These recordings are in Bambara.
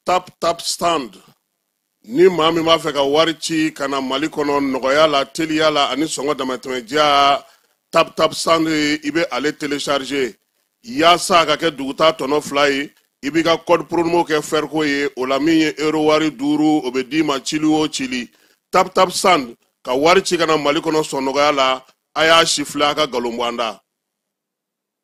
Tap Tap Send. Ni maa min b'a fɛ ka wari ci ka na Mali kɔnɔ nɔgɔya la, teliya la ani sɔngɔ damatɛmɛdiya, Tap Tap Send, i bɛ ale télécharger yaasa a ka kɛ duguta tɔnɔ 2 ye. I b'i ka code promo kɛ Ferco ye, o la min ye euro wari 5, o bɛ d'i ma cili o cili. Tap Tap Send ka wari ci ka na Mali kɔnɔ sɔn nɔgɔya la. A y'a si filɛ, a ka nkalon bɔ an da.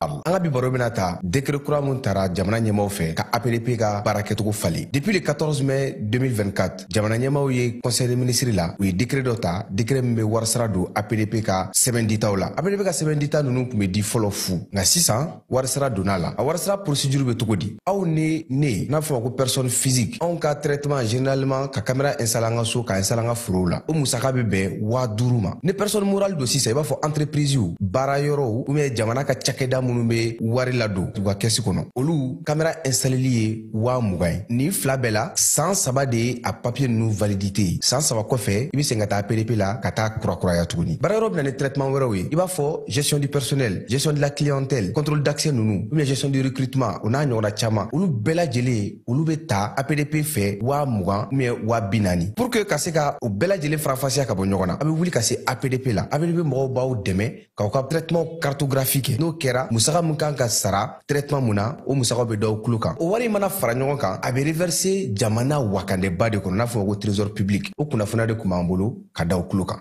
An ka bi baro bɛna ta décret kura mun tara jamana ɲɛmaw fɛ ka APDP ka baara kɛcogo falen. Depuis le 14 mai 2024, jamana ɲɛmaw ye conseil des ministres la, u ye décret dɔ ta, décret min bɛ warisara don APDP ka sɛbɛn ditaw la. APDP ka sɛbɛn dita ninnu tun bɛ di fɔlɔ fu, nka sisan warisara donna la. A warisara procédure bɛ cogo di? Aw ni ne n'a fɔ ma ko personne physique, anw ka traitement, généralement ka caméra installer an ka so, ka installer an ka forow la, o musaka bɛ bɛn 5000 ma. Ni personne morale don sisan, i b'a fɔ entreprise, baara yɔrɔw ou bien jamana ka cakɛda minnu bɛ wari ladon u ka kɛsi kɔnɔ, olu caméra installeli ye 20 000 ye. Nin fila bɛɛ la, san 3 de ye a papier ninnu validité ye. San 3 kɔfɛ, i bɛ segin ka taa APDP la ka taa kurakuraya tuguni. Baara yɔrɔ bɛ na ni traitement wɛrɛw ye, i b'a fɔ gestion du personnel, gestion de la clientèle, contrôle d'accès ninnu ou bien gestion du recrutement, o n'a ɲɔgɔnna caman, olu bɛɛ lajɛlen, olu bɛ ta APDP fɛ 20 000 ou bien 40 000. Pour que ka se ka o bɛɛ lajɛlen faranfasiya ka bɔ ɲɔgɔn na, a bɛ wuli ka se APDP la. APDP mɔgɔw b'aw dɛmɛ k'aw ka traitement cartographie kɛ. N'o kɛra, musaka min kan ka sara traitement mun na, o musakaw bɛ d'aw tulo kan. O wari mana fara ɲɔgɔn kan, a bɛ reverser jamana wakandeba de kɔnɔ, n'a fɔ ko trésor public. O kunnafoniya de tun b'an bolo ka da aw tulo kan.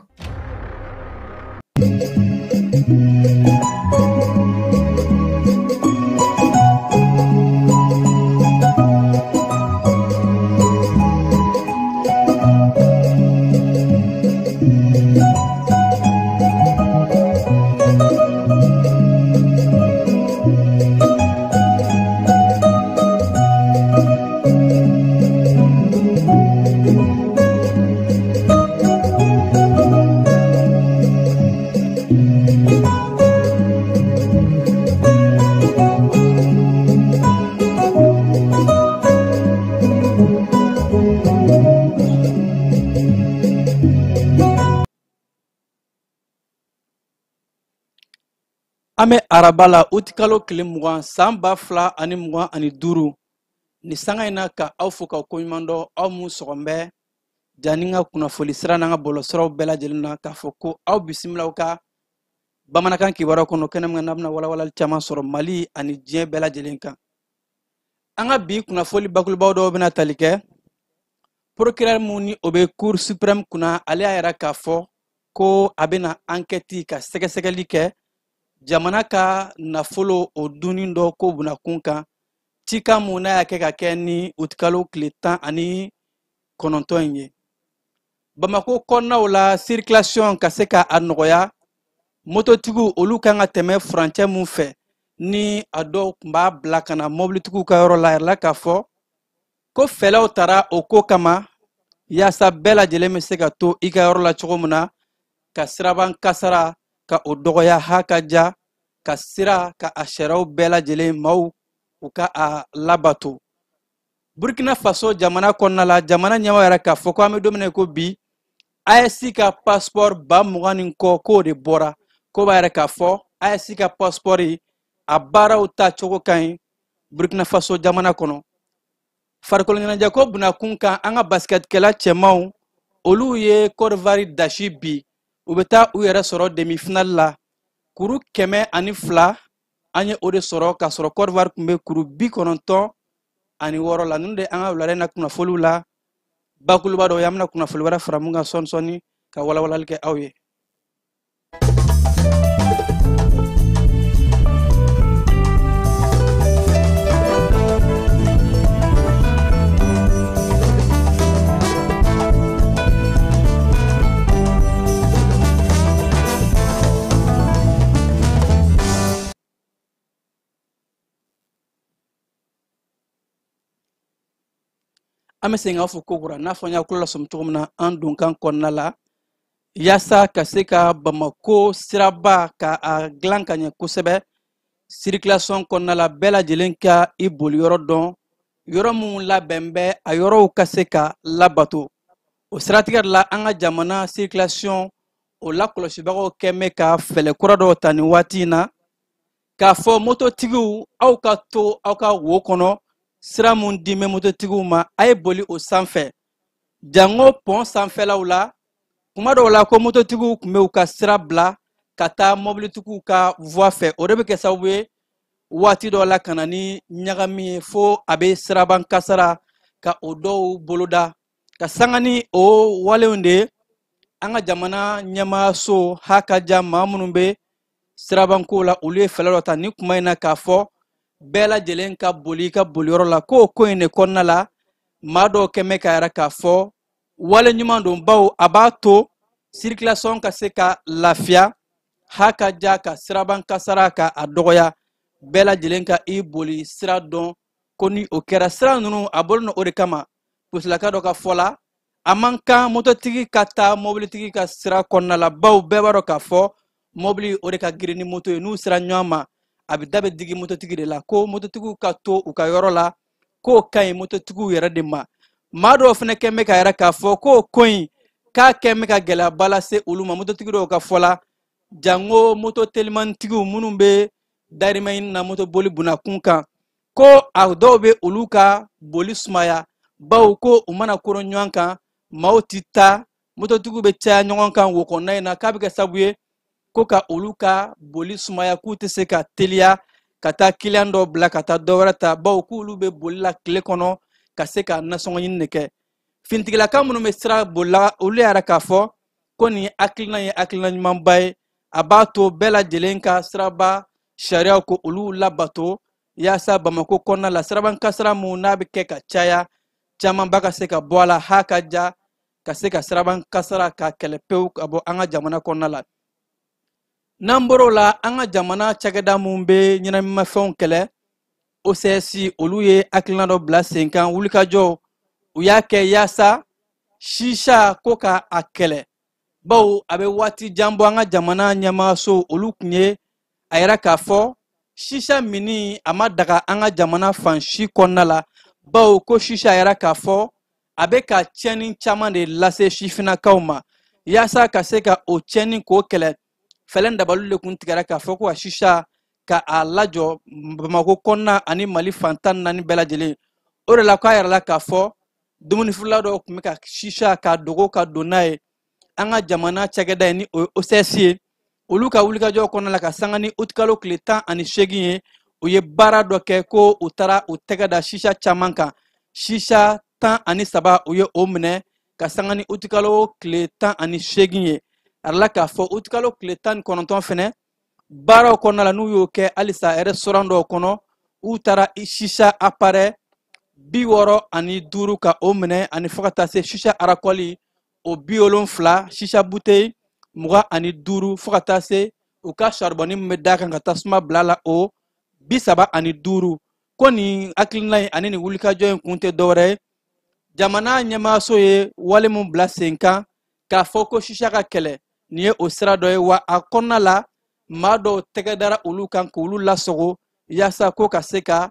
An bɛ araba la, utikalo tile 20, san 2025. Ni sanga in na, ka aw fo ka koɲuman dɔn, aw mun sɔgɔn bɛ jani ka kunnafoli sira n'an ka bɔlɔlɔsiraw bɛɛ lajɛlen na, k'a fɔ ko aw bisimilaw ka bamanankan kibaruyaw kɔnɔ, kɛnɛ min kan n'a bɛna walawalali caman sɔrɔ Mali ani diɲɛ bɛɛ lajɛlen kan. An ka bi kunnafoli bakurubaw dɔw bɛna tali kɛ procureur mun ni o bɛ Cour suprême kunna, ale y'a yira k'a fɔ ko a bɛna enquête ka sɛgɛsɛgɛli kɛ jamana ka nafolo o dunni dɔ ko buna kun kan, cikan mun n'a y'a kɛ ka kɛ ni utikalo tile 19 in ye. Bamako kɔnɔnaw la, circulation ka se ka a nɔgɔya, mototigiw olu kan ka tɛmɛ furancɛ mun fɛ, ni a dɔw tun b'a bila ka na mobilitigiw ka yɔrɔ la, a yirala k'a fɔ ko fɛlɛw tara o ko kama yaasa bɛɛ lajɛlen bɛ se ka to i ka yɔrɔ la cogo min na, ka siraban kasara ka o dɔgɔya, ha ka ja ka sira ka a sariyaw bɛɛ lajɛlen maaw u ka a labato. Burkina Faso jamana kɔnɔna la, jamana ɲɛmaa yɛrɛ k'a fɔ ko an bɛ don min na ko bi, AES ka passeport 20 000 ni kɔ k'o de bɔra, ko b'a yɛrɛ k'a fɔ AES ka passeport a baaraw taacogo ka ɲi Burkina Faso jamana kɔnɔ. Farikolo ɲɛnajɛko bunakun kan, an ka basketkɛla cɛmanw olu ye Côte d'Ivoire dasi bi, u bɛ taa u yɛrɛ sɔrɔ demi finale la. Kuru 102 an ye o de sɔrɔ, k'a sɔrɔ Côte d'Ivoire tun bɛ kuru 96 la. Ninnu de an ka wulada in na kunnafoniw la bakuruba dɔw ye. An bɛna kunnafoni wɛrɛ fara mun kan sɔɔni sɔɔni ka walawalali kɛ aw ye. An bɛ segin k'a fɔ kokura n'a fɔ n y'a kulo lasɔmi cogo min na an donkan kɔnɔna la, yaasa ka se ka Bamako siraba ka a dilan ka ɲɛ kosɛbɛ circulation kɔnɔna la, bɛɛ lajɛlen ka i boli yɔrɔ dɔn, yɔrɔ minnu labɛn bɛ a yɔrɔw ka se ka labato. O siratigɛ de la, an ka jamana circulation o lakɔlɔsibagaw kɛn bɛ ka fɛɛrɛ kura dɔw ta nin waati in na, k'a fɔ mototigiw, aw ka to aw ka wo kɔnɔ. Sira mun di bɛ mototigiw ma, a ye boli o sanfɛ, jango pɔn sanfɛlaw la. Kuma dɔw la, ko mototigiw tun bɛ u ka sira bila ka taa mɔbilitigiw ka voie fɛ. O de bɛ kɛ sababu ye waati dɔw la ka na ni ɲagami ye, fo a bɛ siraban kasara ka o dɔw boloda. Ka sanga ni o walenw de ye, an ka jamana ɲɛmaayaso ha ka ja maa minnu bɛ sirabanko la, olu ye fɛɛrɛ dɔ ta ni kuma in na k'a fɔ bɛɛ lajɛlen ka boli i ka boliyɔrɔ la. K'o ko in de kɔnɔna la, maa dɔw kɛn bɛ ka yɛrɛ k'a fɔ wale ɲuman don, bawo a b'a to circulation ka se ka lafiya, ha ka ja ka siraban kasara ka a dɔgɔya, bɛɛ lajɛlen ka i boli sira dɔn. Ko ni o kɛra, sira ninnu a bolo o de kama. Polisilaka dɔ ka fɔ la, a man kan mototigi ka taa mobilitigi ka sira kɔnɔna la, bawo bɛɛ b'a dɔn k'a fɔ mobili o de ka girin ni moto ye. N'u sera ɲɔgɔn ma, a bɛ da bɛ digi mototigi de la. Ko mototigiw ka to u ka yɔrɔ la, k'o ka ɲi mototigiw yɛrɛ de ma. Maa dɔw fana kɛn bɛ ka yɛrɛ k'a fɔ k'o ko in k'a kɛn bɛ ka gɛlɛyaba lase olu ma, mototigi dɔw ka fɔ la, jango moto telimantigiw minnu bɛ dahirimɛ ɲini na moto boli bunakun kan, ko a dɔw bɛ olu ka boli sumaya, bawo ko u mana koron ɲɔgɔn kan, maaw ti taa, mototigiw bɛ caya ɲɔgɔn kan wo kɔnɔna in na, k'a bɛ kɛ sababu ye ko ka olu ka boli sumaya, k'u tɛ se ka teliya ka taa kiliyan dɔw bila ka taa dɔ wɛrɛ ta, bawo k'olu bɛ boli la tile kɔnɔ ka se ka nasɔngɔ ɲini de kɛ. Finitigilaka minnu bɛ sira bolila, olu yɛrɛ k'a fɔ ko nin hakilina ye hakilina ɲumanba ye, a b'a to bɛɛ lajɛlen ka siraba sariyaw ko olu labato, yaasa Bamako kɔnɔna la siraban kasara mun n'a bɛ kɛ ka caya, camanba ka se ka bɔ a la, ha ka ja ka se ka siraban kasara ka kɛlɛ pewu ka bɔ an ka jamana kɔnɔna la. N'an bɔr'o la, an ka jamana cakɛda mun bɛ ɲɛnaminimafɛnw kɛlɛ, OCS, olu ye hakilina dɔ bila sen kan. Wulikajɔ u y'a kɛ yaasa sisa ko ka a kɛlɛ, bawo a bɛ waati jan bɔ, an ka jamana ɲɛmaayaso olu tun ye a yira k'a fɔ sisa minni a ma daga an ka jamana fan si kɔnɔna la, bawo ko sisa a yira k'a fɔ a bɛ ka tiɲɛni caman de lase sifinnakaw ma. Yaasa ka se ka o tiɲɛni k'o kɛlɛ, fɛlɛn dabaliw de kun tigɛra k'a fɔ ko ka sisa ka a lajɔ Bamako kɔnɔna ani Mali fan 14 bɛɛ lajɛlen. O de la, k'a yɛrɛ la k'a fɔ dumunifeerela dɔw tun bɛ ka sisa k'a dogo ka don n'a ye. An ka jamana cakɛda ye, ni o ye OCS ye, olu ka wulikajɔ kɔnɔna la, ka sanga ni utikalo tile 18 ye, u ye baara dɔ kɛ ko u taara u tɛgɛ da sisa caman kan. Sisa 13, u ye o minɛ ka sanga ni utikalo tile 18 ye. A la k'a fɔ utikalo tile 19 fɛnɛ, baaraw kɔnɔna la, n'u y'o kɛ halisa restaurant dɔw kɔnɔ, u taara sisa appareil 65 ka o minɛ, ani fo ka taa se sisa arakɔli o 70, sisa bouteille 25, fo ka taa se u ka charbon min bɛ d'a kan ka tasuma bila la, o 35. Ko nin hakilina in ani nin wulikajɔ in kun tɛ dɔwɛrɛ ye, jamana ɲɛmaayaso ye wale mun bila sen kan k'a fɔ ko sisa ka kɛlɛ, nin ye o sira dɔ ye. Wa a kɔnɔna la, maa dɔw tɛgɛ dara olu kan k'olu lasago, yaasa ko ka se ka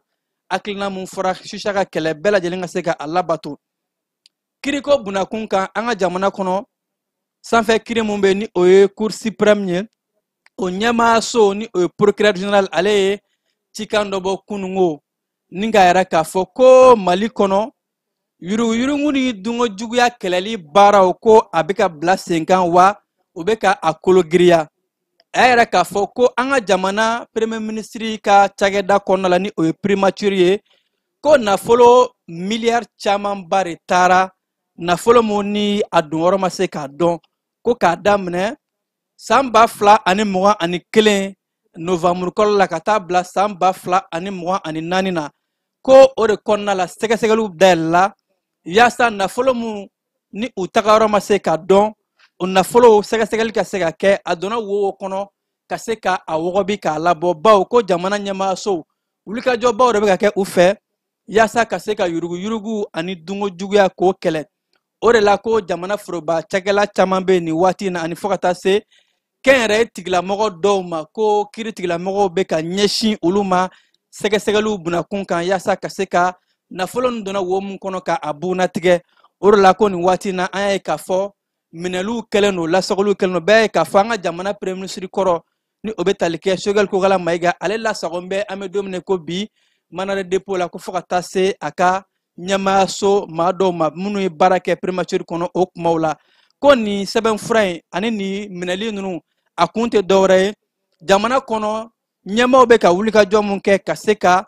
hakilina mun fɔra sisa ka kɛlɛ, bɛɛ lajɛlen ka se ka a labato. Kiriko bunakun kan, an ka jamana kɔnɔ, sanfɛ kiri mun bɛ, ni o ye Cour suprême ye, o ɲɛmaayaso, ni o ye procureur général, ale ye cikan dɔ bɔ kunungo ni k'a yɛrɛ k'a fɔ ko Mali kɔnɔ, yuruguyurugu ni dunko juguya kɛlɛli baaraw, ko a bɛ ka bila sen kan, wa u bɛ ka a kolo giriya. A y'a yɛrɛ k'a fɔ ko an ka jamana premier ministre ka cakɛda kɔnɔna la, ni o ye primature ye, ko nafolo miliyari camanba de taara, nafolo mun ni a donyɔrɔ ma se k'a dɔn, ko k'a daminɛ san 2021 novembre kalo la ka taa bila san 2024 na. Ko o de kɔnɔna la, sɛgɛsɛgɛliw dayɛlɛla yaasa nafolo mun ni u tagayɔrɔ ma se k'a dɔn, o nafolo sɛgɛsɛgɛli ka se ka kɛ, a donna wo wo kɔnɔ ka se ka a wɔgɔbi k'a labɔ, bawo ko jamana ɲɛmaayasow wulikajɔbaw de bɛ ka kɛ u fɛ. yaasa ka se ka yuruguyurugu ani dungo juguya k'o kɛlɛ. O de la ko jamana foroba cakɛla caman bɛ nin waati in na, ani fo ka taa se kɛnyɛrɛye tigilamɔgɔ dɔw ma, ko kiiri tigilamɔgɔw bɛ ka ɲɛsin olu ma sɛgɛsɛgɛliw bunakun kan yaasa ka se ka nafolo nin donna wo mun kɔnɔ ka a bugunnatigɛ. O de la ko nin waati in na, an y'a ye k'a fɔ minɛliw kɛlen don, lasagoliw kɛlen don. Bɛɛ ye k'a fɔ an ka jamana premier ministre kɔrɔ, ni o bɛ tali kɛ Choguel Kokalla Maïga, ale lasagon bɛ an bɛ don min na ko bi mandat de dépôt la, ko fo ka taa se a ka ɲɛmaayaso maa dɔw ma minnu ye baara kɛ primature kɔnɔ o kumaw la. Ko nin sɛbɛnfura in ani nin minɛli ninnu, a kun tɛ dɔwɛrɛ ye, jamana kɔnɔ ɲɛmaaw bɛ ka wulikajɔ mun kɛ ka se ka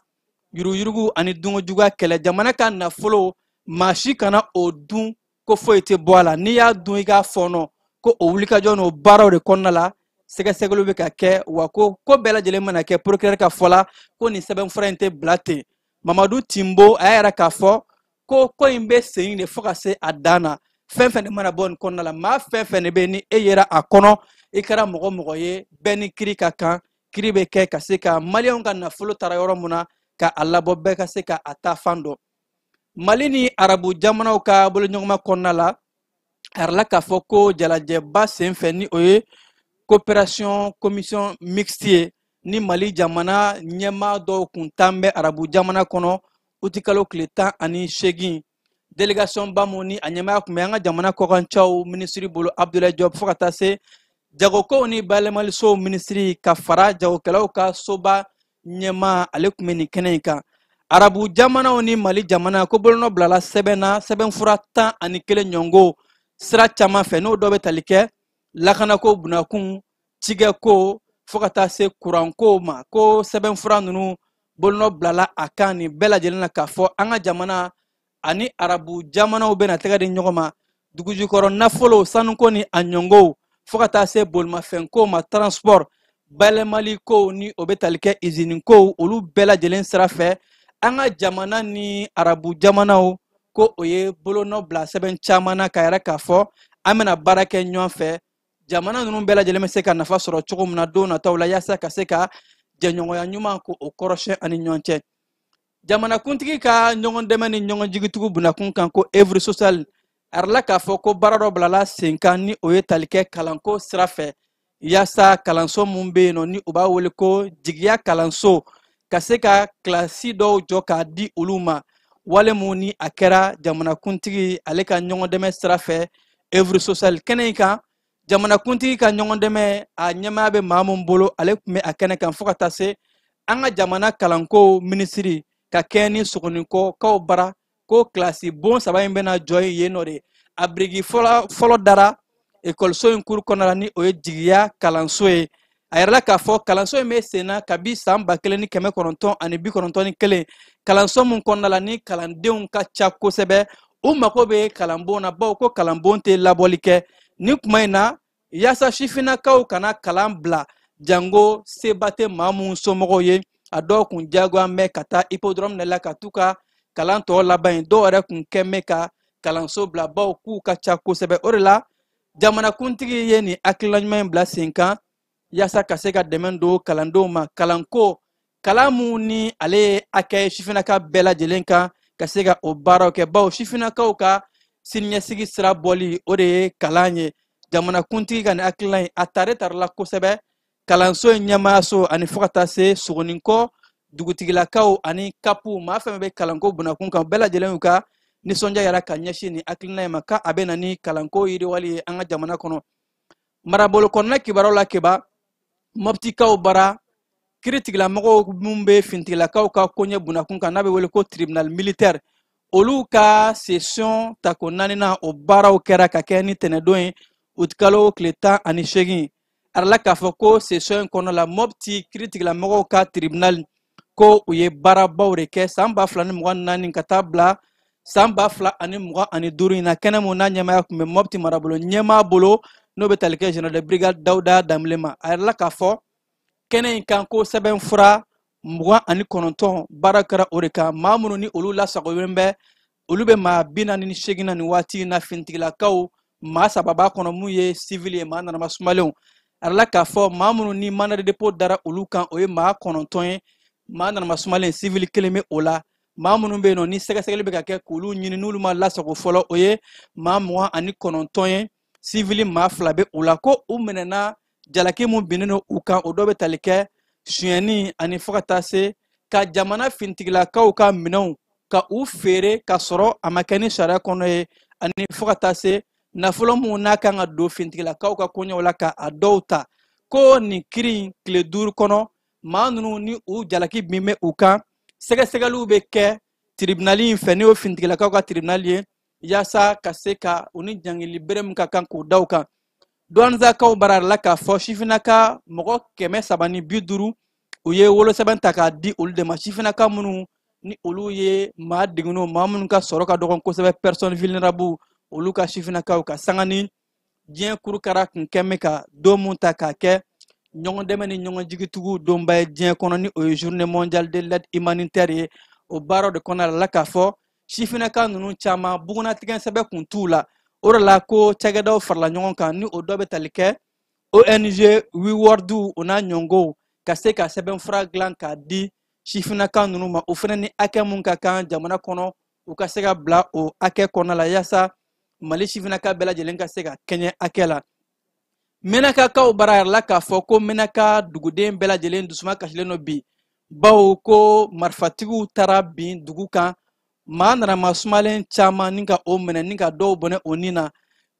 yuruguyurugu ani dungojuguya kɛlɛ. Jamana ka nafolo, maa si kana o dun ko foyi tɛ bɔ a la, n'i y'a dun i k'a fɔɔnɔ. Ko o wulikajɔ n'o baaraw de kɔnɔna la, sɛgɛsɛgɛliw bɛ ka kɛ, wa ko ko bɛɛ lajɛlen mana kɛ, procureur ka fɔ la ko nin sɛbɛnfura in tɛ bila ten. Mamadu Timbo a y'a yira k'a fɔ ko ko in bɛ sen de fo ka se a dan na. Fɛn fɛn de mana bɔ nin kɔnɔna la, maa fɛn fɛn de bɛ ni e yera a kɔnɔ, i kɛra mɔgɔ mɔgɔ ye, bɛɛ ni kiiri ka kan. Kiiri bɛ kɛ ka se ka maliyɛnw ka nafolo taara yɔrɔ mun na ka a labɔ, bɛɛ ka se ka a ta fan dɔn. Mali ni arabu jamanaw ka boloɲɔgɔnma kɔnɔna la, a yirala k'a fɔ ko jalajɛba senfɛ, ni o ye coopération commission mixte ye, ni Mali jamana ɲɛmaa dɔw kun tan bɛ arabu jamana kɔnɔ utikalo tile 18, délégation ba mun ni a ɲɛmaaya kun bɛ an ka jamana kɔkancaw minisiri bolo Abdoulaye Diop, fo ka taa se jagokow ni bayɛlɛmalisow minisiri ka fara jagokɛlaw ka soba ɲɛmaa, ale kun bɛ nin kɛnɛ in kan. Arabu jamanaw ni Mali jamana ko bolonɔ bilala sɛbɛn na, sɛbɛnfura 11 ɲɔngo sira caman fɛ, n'o dɔ bɛ tali kɛ lakanako bunakun, cikɛko, fo ka taa se kuranko ma. Ko sɛbɛnfura ninnu bolonɔ bilala a kan nin bɛɛ lajɛlen na k'a fɔ an ka jamana ani arabu jamanaw bɛna tɛgɛ di ɲɔgɔn ma dugujukɔrɔ nafolo, sanuko ni a ɲɔngow, fo ka taa se bolimafɛnko ma, transport, bayɛlɛmali kow ni o bɛ tali kɛ izini kow, olu bɛɛ lajɛlen sira fɛ an ka jamana ni arabu jamanaw ko o ye bolonɔ bila sɛbɛn caman na k'a yɛrɛ k'a fɔ an bɛna baara kɛ ɲɔgɔn fɛ, jamana ninnu bɛɛ lajɛlen bɛ se ka nafa sɔrɔ cogo min na don nataw la, yaasa ka se ka jɛɲɔgɔnya ɲuman ko o kɔrɔsiyɛn ani ɲɔgɔn cɛ. Jamanakuntigi ka ɲɔgɔn dɛmɛ ni ɲɔgɔn jigitugu bunakun kan, ko œuvre sociale, a yirala k'a fɔ ko baara dɔ bilala sen kan, ni o ye tali kɛ kalanko sira fɛ, yaasa kalanso mun bɛ yen nɔ ni u b'a wele ko jigiya kalanso, ka se ka kilasi dɔw jɔ k'a di olu ma. Wale mun ni a kɛra jamanakuntigi ale ka ɲɔgɔn dɛmɛ sira fɛ œuvre sociale kɛnɛ in kan, jamanakuntigi ka ɲɔgɔn dɛmɛ a ɲɛmaaya bɛ maa mun bolo, ale tun bɛ a kɛnɛ kan, fo ka taa se an ka jamana kalanko minisiri ka kɛ ni sogonikɔkaw bara, ko kilasi bon 3 in bɛna jɔ yen nɔ de. A biriki fɔlɔ fɔlɔ dara ekɔliso in kuru kɔnɔna la, ni o ye jigiya kalanso ye. A yirala k'a fɔ kalanso in bɛ sen na kabi san 1991, kalanso mun kɔnɔna la ni kalandenw ka ca kosɛbɛ, u mako bɛ kalanbon na, bawo ko kalanbon tɛ labɔli kɛ nin kuma in na, yaasa sifinnakaw kana kalan bila, jango seba tɛ maa mun somɔgɔw ye. A dɔw kun diyagoya bɛ ka taa hippodrome de la ka t'u ka kalan tɔ laban yen, dɔw yɛrɛ kun kɛn bɛ ka kalanso bila, bawo k'u ka ca kosɛbɛ. O de la jamanakuntigi ye nin hakilina ɲuman in bila sen kan yaasa ka se ka dɛmɛ don kalandenw ma, kalanko kalan mun ni ale ye hakɛ ye sifinnaka bɛɛ lajɛlen kan, ka se ka o baaraw kɛ, bawo sifinnakaw ka siniɲɛsigi sira bɔli o de ye kalan ye. Jamanakuntigi ka nin hakilina in a tare tarila kosɛbɛ kalanso in ɲɛmaayaso ani fo ka taa se Sogoninkɔ dugutigilakaw ani kapu maa fɛn fɛn bɛ kalanko bunakun kan, bɛɛ lajɛlen y'u ka nisɔndiya yira ka ɲɛsin nin hakilina in ma, k'a bɛ na ni kalanko yiriwali ye an ka jamana kɔnɔ. Marabolo kɔnɔna kibaruyaw la, keba Mɔptikaw bara kiiritigɛlamɔgɔw minnu bɛ finitigilakaw ka koɲɛ bunakun kan n'a bɛ wele ko tribunal militaire, olu ka session tako naaninan o baaraw kɛra ka kɛ ni tɛnɛdon ye utikalo tile 18. A yirala k'a fɔ ko session in kɔnɔ la, Mɔpti kiiritigɛlamɔgɔw ka tribunal ko u ye baarabaw de kɛ san 2024 ka taa bila san 2025 in na, kɛnɛ mun n'a ɲɛmaaya tun bɛ Mɔpti marabolo ɲɛmaa bolo, n'o bɛ tali kɛ général de brigade Dawuda Danbele ma. A yirala k'a fɔ kɛnɛ in kan ko sɛbɛnfura 29 baara kɛra o de kan. Maa minnu ni olu lasagolen bɛ, olu bɛ maa 48 na nin waati in na, finitigilakaw maa 3 b'a kɔnɔ mun ye civil ye, maa nanama sumalenw. A yirala k'a fɔ maa minnu ni mandat de dépôt dara olu kan, o ye maa 9 ye, maa nanama sumalen civil 1 bɛ o la. Maa minnu bɛ yen nɔ ni sɛgɛsɛgɛli bɛ ka kɛ k'olu ɲini, n'olu ma lasago fɔlɔ, o ye maa 29 ye. Sivili maa 2 bɛ u la. Ko u minɛna, jalaki mun binnen don u kan, o dɔ bɛ tali kɛ sonyɛni ani fo ka taa se ka jamana finitigilakaw ka minɛnw ka u feere ka sɔrɔ a ma kɛ ni sariya kɔnɔ ye, ani fo ka taa se nafolo mun n'a kan ka don finitigilakaw ka koɲɛw la ka a dɔw ta. Ko nin kiri in, tile 5 kɔnɔ, maa ninnu ni u jalaki min bɛ u kan, sɛgɛsɛgɛliw bɛ kɛ tribunali in fɛ, n'o ye finitigilakaw ka tribunali ye, yaasa ka se ka u ni ɲangili bere min ka kan k'o da u kan. Douentza-kaw bara la k'a fɔ sifinnaka mɔgɔ 350, u ye wolosɛbɛn ta k'a di olu de ma. Sifinnaka minnu ni olu ye maa degunnenw, maa minnu ka sɔrɔ ka dɔgɔn kosɛbɛ, personne vulnérable, olu ka sifinnakaw ka sanga ni diɲɛ kurukara kun kɛn bɛ ka don mun ta k'a kɛ ɲɔgɔn dɛmɛ ni ɲɔgɔn jigitugu donba ye diɲɛ kɔnɔ, ni o ye Journée mondiale de l'aide humanitaire ye. O baaraw de kɔnɔna la k'a fɔ sifinnaka ninnu caman bugunnatigɛ sɛbɛn kun t'u la. O de la ko cakɛdaw farala ɲɔgɔn kan, ni o dɔ bɛ tali kɛ ONG WeWorld o n'a ɲɔngɔw, ka se ka sɛbɛnfura dilan k'a di sifinnaka ninnu ma. O fana ni hakɛ mun ka kan jamana kɔnɔ, u ka se ka bila o hakɛ kɔnɔna la, yaasa Mali sifinnaka bɛɛ lajɛlen ka se ka kɛɲɛ hakɛ la. Menakakaw bara yɛrɛ la k'a fɔ ko Menaka duguden bɛɛ lajɛlen dusuma kasilen don bi, bawo ko marifatigiw taara bin dugu kan, maa narama sumalen caman ni ka o minɛ ni ka dɔw bɔnɛ o ni na.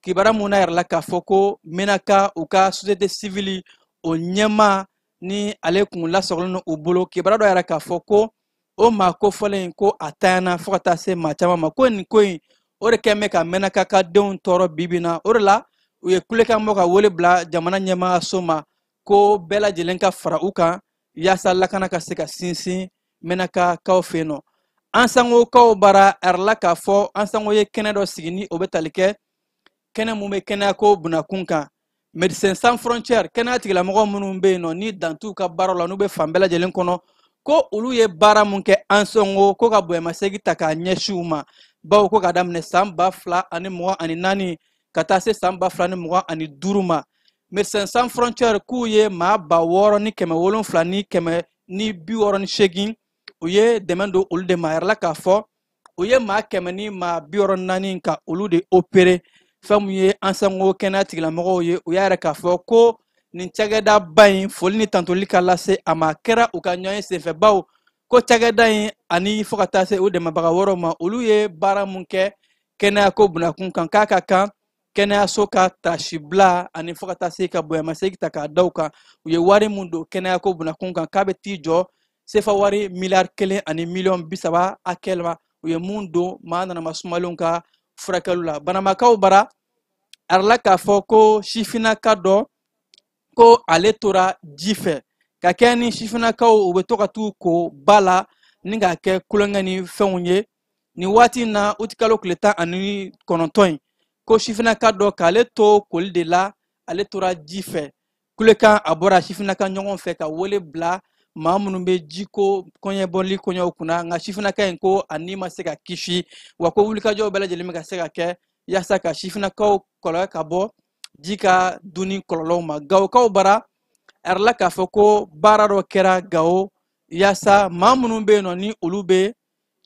Kibaruya mun n'a yɛrɛ la k'a fɔ ko Menaka u ka société civile o ɲɛmaa ni ale kun lasagolen don u bolo, kibaruya dɔ yɛrɛ k'a fɔ ko o maa kofɔlen in ko a tanyana fo ka taa se maa caman ma. Ko nin ko in o de kɛn bɛ ka Menaka ka denw tɔɔrɔ bi bi in na. O de la u ye kulekan bɔ ka wele bila jamana ɲɛmaayaso ma ko bɛɛ lajɛlen ka fara u kan yaasa lakana ka se ka sinsin Menakakaw fɛ yen nɔ. Ansangokaw bara a k'a fɔ Ansango ye kɛnɛ dɔ sigi, ni o bɛ tali kɛ kɛnɛ mun bɛ kɛnɛyako bunakun kan. Médecins Sans Frontières, kɛnɛya tigilamɔgɔ minnu bɛ yen nɔ ni dan t'u ka baaraw la, n'u bɛ fan bɛɛ lajɛlen kɔnɔ, ko olu ye baara mun kɛ Ansango, ko ka bonyamasegin ta k'a ɲɛsin u ma, bawo ko ka daminɛ san 2024 ka taa se san 2025 ma, Médecins Sans Frontières k'u ye maa 6768, u ye dɛmɛ don olu de ma. A yɛrɛ la k'a fɔ u ye maa kɛmɛ ni maa 64 ka olu de opéré. Fɛn mun ye Ansango kɛnɛya tigilamɔgɔw ye, u y'a yɛrɛ k'a fɔ ko nin cakɛdaba in, foli ni tantoli ka lase a ma, kɛra u ka ɲɔgɔn ye senfɛ, bawo ko cakɛda in ani fo ka taa se u dɛmɛbaga wɛrɛw ma, olu ye baara mun kɛ kɛnɛyako bunakun kan, k'a ka kan kɛnɛyaso ka tasibila ani fo ka taa se ka bonyamasegin ta k'a da u kan. U ye wari mun don kɛnɛyako bunakun kan, k'a bɛ t'i jɔ sefa wari miliyari 1 ani miliyɔn 30 hakɛ la, u ye mun don maa nanama sumalenw ka furakɛliw la. Banamakaw bara a la k'a fɔ ko sifinnaka dɔ ko ale tora ji fɛ ka kɛ ni sifinnakaw u bɛ to ka t'u ko ba la ni k'a kɛ kulonkɛ ni fɛnw ye. Nin waati in na, utikalo tile 19 in, ko sifinnaka dɔ k'ale to koli de la, ale tora ji fɛ. Kulekan a bɔra sifinnaka ɲɔgɔn fɛ ka wele bila maa minnu bɛ jiko kɔɲɛbɔli kɔɲɔw kunna, nka sifinnaka in ko a ni ma se ka kisi, wa ko wulikajɔw bɛɛ lajɛlen bɛ ka se ka kɛ yaasa ka sifinnakaw kɔlɔlɔ ka bɔ ji ka dunni kɔlɔlɔw ma. Gawokaw bara a yɛrɛ la k'a fɔ ko baara dɔ kɛra Gawo yaasa maa minnu bɛ yen nɔ ni olu bɛ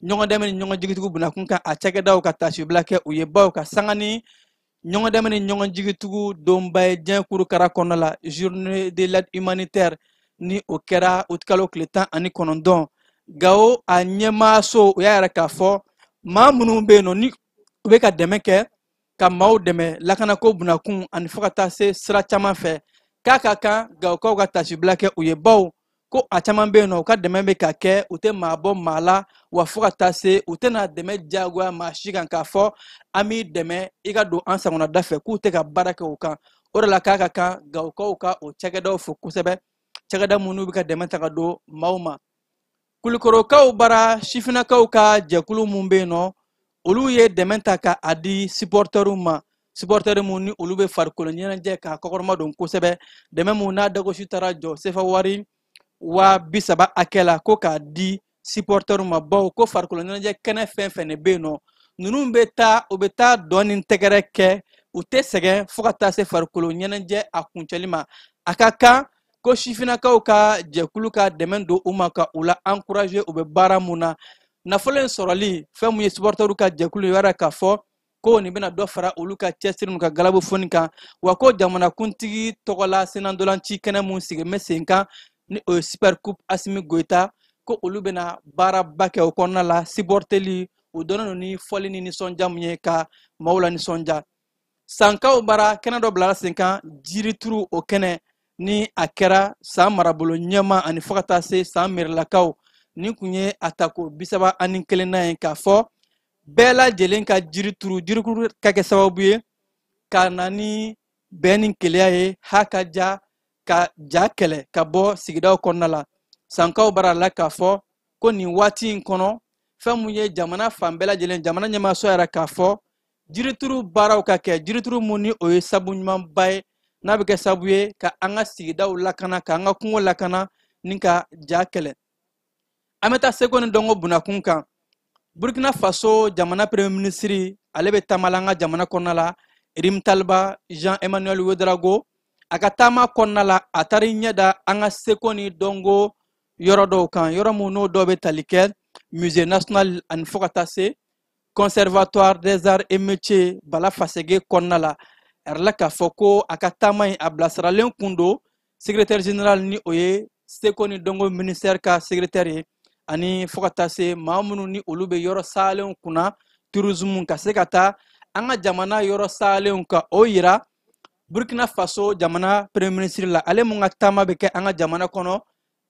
ɲɔgɔn dɛmɛ ni ɲɔgɔn jigitugu bunakun kan, a cakɛdaw ka tasibila kɛ u ye, bawo ka sanga ni ɲɔgɔn dɛmɛ ni ɲɔgɔn jigitugu donba ye diɲɛ kurukara kɔnɔna la, Journée de l'aide humanitaire, ni o kɛra utikalo tile 19. Gawo a ɲɛmaaso o y'a yɛrɛ k'a fɔ maa minnu bɛ yen nɔ ni u bɛ ka dɛmɛ kɛ ka maaw dɛmɛ lakanako bunakun ani fo ka taa se sira caman fɛ, k'a ka kan Gawokaw ka tasibila kɛ u ye, bawo ko a caman bɛ yen nɔ u ka dɛmɛ bɛ ka kɛ, u tɛ maa bɔ maa la, wa fo ka taa se u tɛna dɛmɛ diyagoya maa si kan k'a fɔ an b'i dɛmɛ i ka don an sagona da fɛ, k'u tɛ ka baara kɛ o kan. O de la k'a ka kan Gawokaw ka o cakɛdaw fo kosɛbɛ, cakɛda minnu bɛ ka dɛmɛ ta ka don maaw ma. Kulukorokaw bara, sifinnakaw ka jɛkulu mun bɛ yen nɔ, olu ye dɛmɛ ta ka a di supporteriw ma, supporteri mun ni olu bɛ farikolo ɲɛnajɛ k'a kɔkɔrɔma don kosɛbɛ. Dɛmɛ mun n'a dagosi taara jɔ sefa wari 30.000 hakɛ la, ko k'a di supporteriw ma, bawo ko farikolo ɲɛnajɛ kɛnɛ fɛn fɛn de bɛ yen nɔ, ninnu bɛ taa, u bɛ taa dɔn ni tɛgɛrɛ kɛ, u tɛ sɛgɛn fo ka taa se farikolo ɲɛnajɛ a kuncɛli ma. A ka kan ko sifinnakaw ka jɛkulu ka dɛmɛ don u ma ka u la encourager u bɛ baara mun na. Nafolo in sɔrɔli fɛn mun ye supporterw ka jɛkulu ye, yɛrɛ k'a fɔ ko nin bɛna dɔ fara olu ka cɛsiri n'u ka galabu foni kan. Wa ko jamanakuntigi tɔgɔla sennantolanci kɛnɛ mun sigilen bɛ sen kan, ni o ye Super Coupe Asimi Goyita, ko olu bɛna baaraba kɛ o kɔnɔna la. Supporteli u dɔnnen don ni fɔli ni nisɔndiya mun ye ka maaw la nisɔndiya. Sankaw bara kɛnɛ dɔ bilala sen kan, jirituru. O kɛnɛ ni a kɛra san marabolo ɲɛma ani fo ka taa se san mirilakaw. Nin kun ye a tako 31nan ye k'a fɔ bɛɛ lajɛlen ka jiri turu, jirikuru ka kɛ sababu ye ka na ni bɛn ni keleya ye, ha ka ja ka ja kɛlɛ ka bɔ sigidaw kɔnɔna la. Sankaw bara la k'a fɔ ko nin waati in kɔnɔ, fɛn mun ye jamana fan bɛɛ lajɛlen, jamana ɲɛmaaso yɛrɛ k'a fɔ jirituru baaraw ka kɛ, jirituru mun ni o ye sabu ɲumanba ye, n'a bɛ kɛ sababu ye ka an ka sigidaw lakana, ka an ka kungo lakana ni ka ja kɛlɛ. An bɛ taa seko ni dɔnko bunakun kan. Burkina Faso jamana premier ministre, ale bɛ taama la an ka jamana kɔnɔna la, Rimtalba Jean Emmanuel Ouedraogo. A ka taama kɔnɔna la, a taara i ɲɛ da an ka seko ni dɔnko yɔrɔ dɔw kan, yɔrɔ mun n'o dɔw bɛ tali kɛ Musée national ani fo ka taa se Conservatoire des arts et métiers Bala Fasege kɔnɔna la. A yɛrɛ la k'a fɔ ko a ka taama in, a bilasiralen kun don secrétaire général, ni o ye seko ni dɔnko ministère ka secrétaire ye, ani fo ka taa se maa minnu ni olu bɛ yɔrɔ salenw kunna tourisme, ka se ka taa an ka jamana yɔrɔ salenw ka o yira Burkina Faso jamana premier ministre la, ale mun ka taama bɛ kɛ an ka jamana kɔnɔ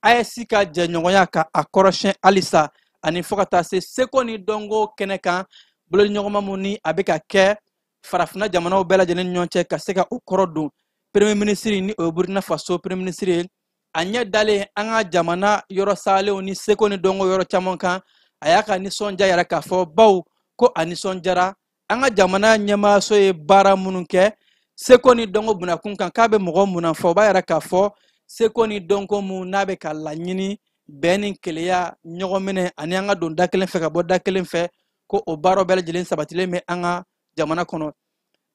AES ka jɛɲɔgɔnya ka a kɔrɔsiyɛn halisa, ani fo ka taa se seko ni dɔnko kɛnɛ kan bolodiɲɔgɔnma mun ni a bɛ ka kɛ farafinna jamanaw bɛɛ lajɛlen ni ɲɔgɔn cɛ, ka se ka o kɔrɔ don. Premier ministre, ni o ye Burkina Faso premier ministre ye, a ɲɛ dalen an ka jamana yɔrɔ salenw ni seko ni dɔnko yɔrɔ caman kan, a y'a ka nisɔndiya yɛrɛ k'a fɔ baw ko a nisɔndiyara an ka jamana ɲɛmaaso ye baara minnu kɛ seko ni dɔnko bunakun kan, k'a bɛ mɔgɔ mun na fɔ. O b'a yɛrɛ k'a fɔ seko ni dɔnko mun n'a bɛ ka laɲini bɛn ni keleya, ɲɔgɔn minɛ ani an ka don da kelen fɛ ka bɔ da kelen fɛ, ko o baaraw bɛɛ lajɛlen sabatilen bɛ an ka jamana kɔnɔ.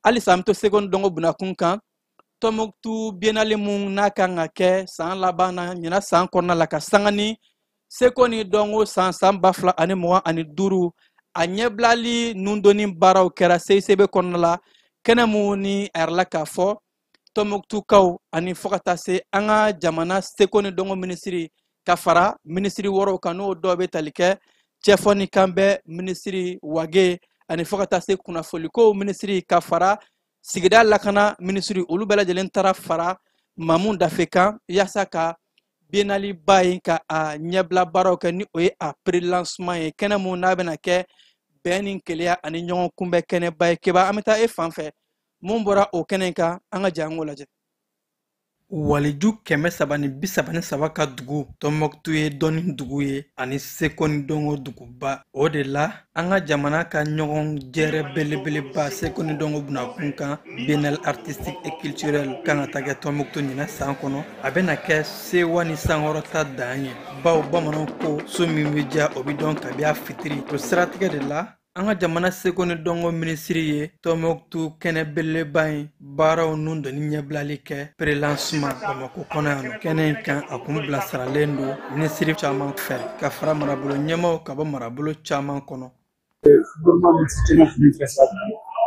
Halisa an bɛ to seko ni dɔnko bunakun kan. Tɔnbɔkutu Biennale mun n'a kan ka kɛ san laban na ɲinan san kɔnɔna la, ka sanga ni seko ni dɔnko san 2025, a ɲɛbilali nundonni baaraw kɛra CICB kɔnɔna la. Kɛnɛ mun ni a yɛrɛ la k'a fɔ Tɔnbɔkutukaw ani fo ka taa se an ka jamana seko ni dɔnko minisiri ka fara minisiri wɔɔrɔw kan, n'o dɔw bɛ tali kɛ cɛfɔ ni kanbɛ minisiri Wage, ani fo ka taa se kunnafonikow minisiri ka fara sigida lakana minisiri, olu bɛɛ lajɛlen taara fara Mamu Dafe kan yaasa ka Biennale ba in ka a ɲɛbila baaraw kɛ, ni o ye a pré-lancement ye. Kɛnɛ mun n'a bɛna kɛ bɛn ni keleya ani ɲɔgɔn kunbɛn kɛnɛba ye. Keba, an bɛ taa e fan fɛ, mun bɔra o kɛnɛ in kan, an ka jɛ an k'o lajɛ. Waliju 333 ka dugu Tɔnbɔkutu ye dɔnni dugu ye ani seko ni dɔnko duguba. O de la an ka jamana ka ɲɔgɔn jɛrɛ belebeleba seko ni dɔnko bunakun kan, Biennale artistique et culturelle, kan ka taa kɛ Tɔnbɔkutu ɲinɛ san kɔnɔ. A bɛna kɛ sewa ni sankɔrɔta dan ye, bawo bamananw ko so min bɛ diya, o bɛ dɔn kabi a fitiri. O siratigɛ de la, an ka jamana seko ni dɔnko minisiri ye Tɔnbɔkutu kɛnɛ belebeleba in baaraw nun doni ɲɛbilali kɛ, pré-lancement, Bamako kɔnɔ yan nɔ. Kɛnɛ in kan, a kun bilasiralen don minisiri caman fɛ ka fara marabolo ɲɛmaaw ka bɔ marabolo caman kɔnɔ. Gouvernement minisiri caman tun bɛ fɛ sa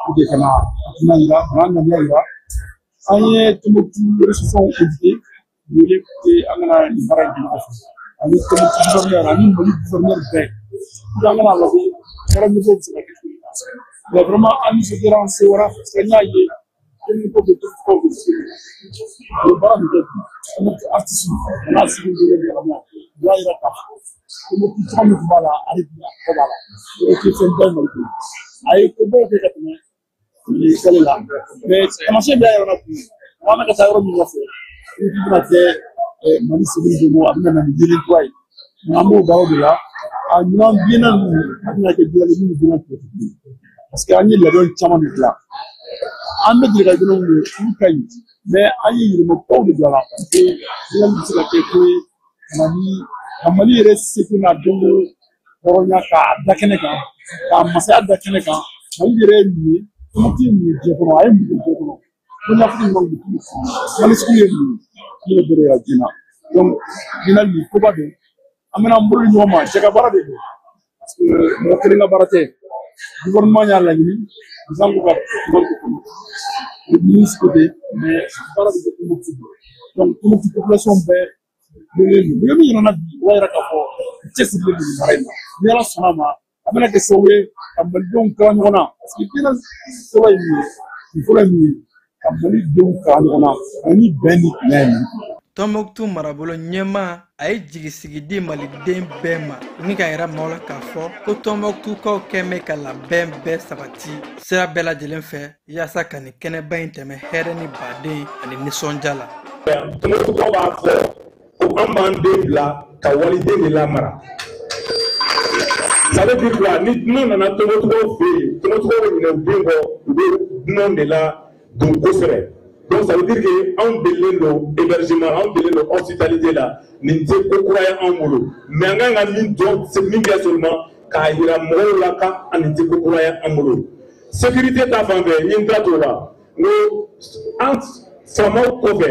pour que ka na hakilina yira, ka na ŋaniya yira. An ye Tɔnbɔkutu ressources invité wele an kana nin baara in kɛ ɲɔgɔn fɛ, ani Tɔnbɔkutu gouverneur ani Mali gouverneur bɛɛ, pour que an kana lajɛ baara ɲɛfɔ bɛ se ka kɛ cogo min na. Mais vraiment, an nisɔndiyara, an sewara, parce que n y'a ye Tɔnbɔkutu bɛ Tɔnbɔkutukaw bɛ se u ye baara min kɛ bi, Tɔnbɔkutu artiste a n'a sigi yɛrɛ ma, u y'a yira k'a fɔ Tɔnbɔkutu tɔgɔ min tun b'a la, hali bi a tɔgɔ b'a la. O tɛ fɛn ba ye Mali kɔnɔ, a ye kobaw kɛ ka tɛmɛ nin kɛlen la, mais taamasiyɛn bɛ y'a yɔrɔ la bi, an bɛ ka taa yɔrɔ min nɔfɛ, i bɛna kɛ Mali segu don, a bɛna na ni yiri kura ye. An b'o baaraw de la. A ɲuman bilenna ninnu, a bɛna kɛ bilenna min bɛ bilenna tigɛ, parce que an ye labɛn caman de dilan. An bɛ deli ka jumɛn ye, olu ka ɲi, mais an ye yɛlɛmabaw de don a la, parce que bilenna bɛ se ka kɛ ko ye ka na ni ka Mali yɛrɛ seko n'a dɔnko hɔrɔnya k'a da kɛnɛ kan, k'a masaya da kɛnɛ kan. Mali yɛrɛ ye mun ye? Tɔnbɔkutu ye mun ye diɲɛ kɔnɔ? A ye mun kɛ diɲɛ kɔnɔ? Ko ɲɛfɔ ɲuman bɛ Mali sugu ye mun ye? Ne bɛ bɛrɛ yira diɲɛ na. Donc biennale nin koba don, an bɛna an bolo di ɲɔgɔn ma, cɛ ka baara de don. Parce que mɔgɔ kelen ka baara tɛ. Gouvernement y'a laɲini, président ko ka wari ko kɔnɔ. Le ministre ko ten, mais baara bɛ kɛ Tombouctou. Donc Tombouctou population bɛɛ wele don. Ni min nana bi, o b'a yira k'a fɔ u cɛsirilen don nin baara in na. Ni Ala sɔnna a ma, a bɛna kɛ sababu ye ka malidenw kala ɲɔgɔn na. Parce que biennale fɔlɔ ye min ye, nin fɔlɔ ye min ye, ka malidenw kala ɲɔgɔn na, ani bɛn ni kɛnɛya ye Mali kɔnɔ. Tɔnbɔkutu marabolo ɲɛmaa a ye jigisigi di maliden bɛɛ ma ni k'a yira maaw la k'a fɔ ko tɔnbɔkutukaw kɛn bɛ ka labɛn bɛɛ sabati sira bɛɛ lajɛlen fɛ yaasa ka nin kɛnɛba in tɛmɛ hɛrɛ ni baden ani nisɔndiya la. Tɔnbɔkutukaw b'a fɔ ko an b'an den bila ka waliden de lamara. Ça veut dire quoi? Ni dunan nana Tɔnbɔkutukaw fɛ yen, Tɔnbɔkutukaw bɛ ɲinɛ u den kɔ, u bɛ dunanw de la don kosɛbɛ. Donc ça veut dire que anw delilen don hébergement, anw delilen don hospitalité la, nin tɛ ko kura ye anw bolo. Mais an kan ka min dɔn, min kɛ seulement k'a yira mɔgɔw la ka nin tɛ ko kura ye an bolo. Sécurité ta fan fɛ, n ye n da t'o la, n ko an faamaw kɔfɛ,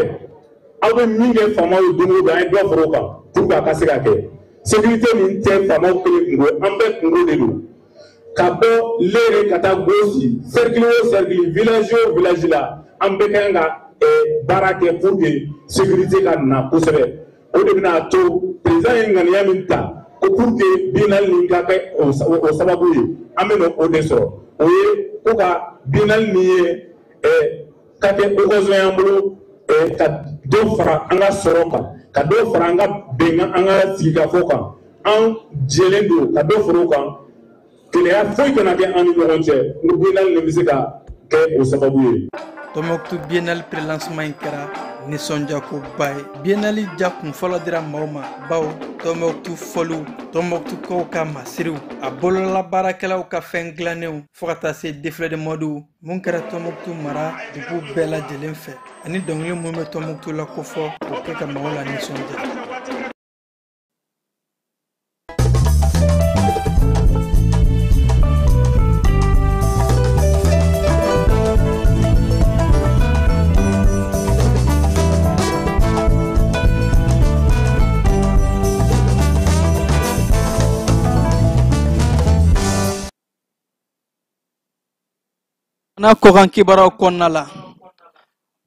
aw bɛ min kɛ faamaw ye don o don, an ye dɔ fara o kan pour que a ka se ka kɛ. Sécurité nin tɛ faamaw kelen kungo ye, an bɛɛ kungo de don. Ka bɔ Lere ka taa Gosi, cercle o cercle, village o village la, an bɛɛ ka kan ka baara kɛ pour que sécurité ka na kosɛbɛ. O de bɛna to président ye ŋaniya min ta ko pour que biennale nin ka kɛ o sababu ye, an bɛ na o de sɔrɔ. O ye ko ka biennale nin ye ka kɛ occasion y'an bolo ka dɔ fara an ka sɔrɔ kan, ka dɔ fara an ka bɛnkan, an ka sigikafɔ kan. An jɛlen don ka dɔ fara o kan. Gɛlɛya foyi kana kɛ an ni ɲɔgɔn cɛ, n ko biennale nin bɛ se ka kɛ o sababu ye. Tɔnbɔkutu biennale pré-lancement in kɛra nisɔndiyakoba ye. Biennale ja kun fɔlɔ dira maaw ma bawo Tɔnbɔkutu fɔliw, Tɔnbɔkutukaw ka masiriw, a bololabaarakɛlaw ka fɛn dilannenw fo ka taa se défilé de mode mun kɛra Tɔnbɔkutu mara dugu bɛɛ lajɛlen fɛ ani dɔnkili mun bɛ Tɔnbɔkutu la kofɔ k'o kɛ ka maaw la nisɔndiya. N'a kɔkan kibaruyaw kɔnɔna la,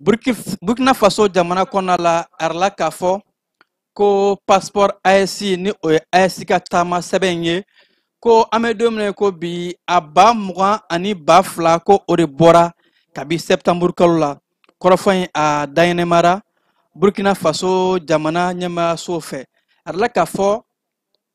Burkina Faso jamana kɔnɔna la, a yirala k'a fɔ ko passeport AES ni o ye AES ka taama sɛbɛn ye, ko an bɛ don min na ko bi a 20,000 ni 2,000 ko o de bɔra kabi septembre kalo la. Kɔrɔfɔ in a daɲɛnɛmara Burkina Faso jamana ɲɛmaayaso fɛ. A yirala k'a fɔ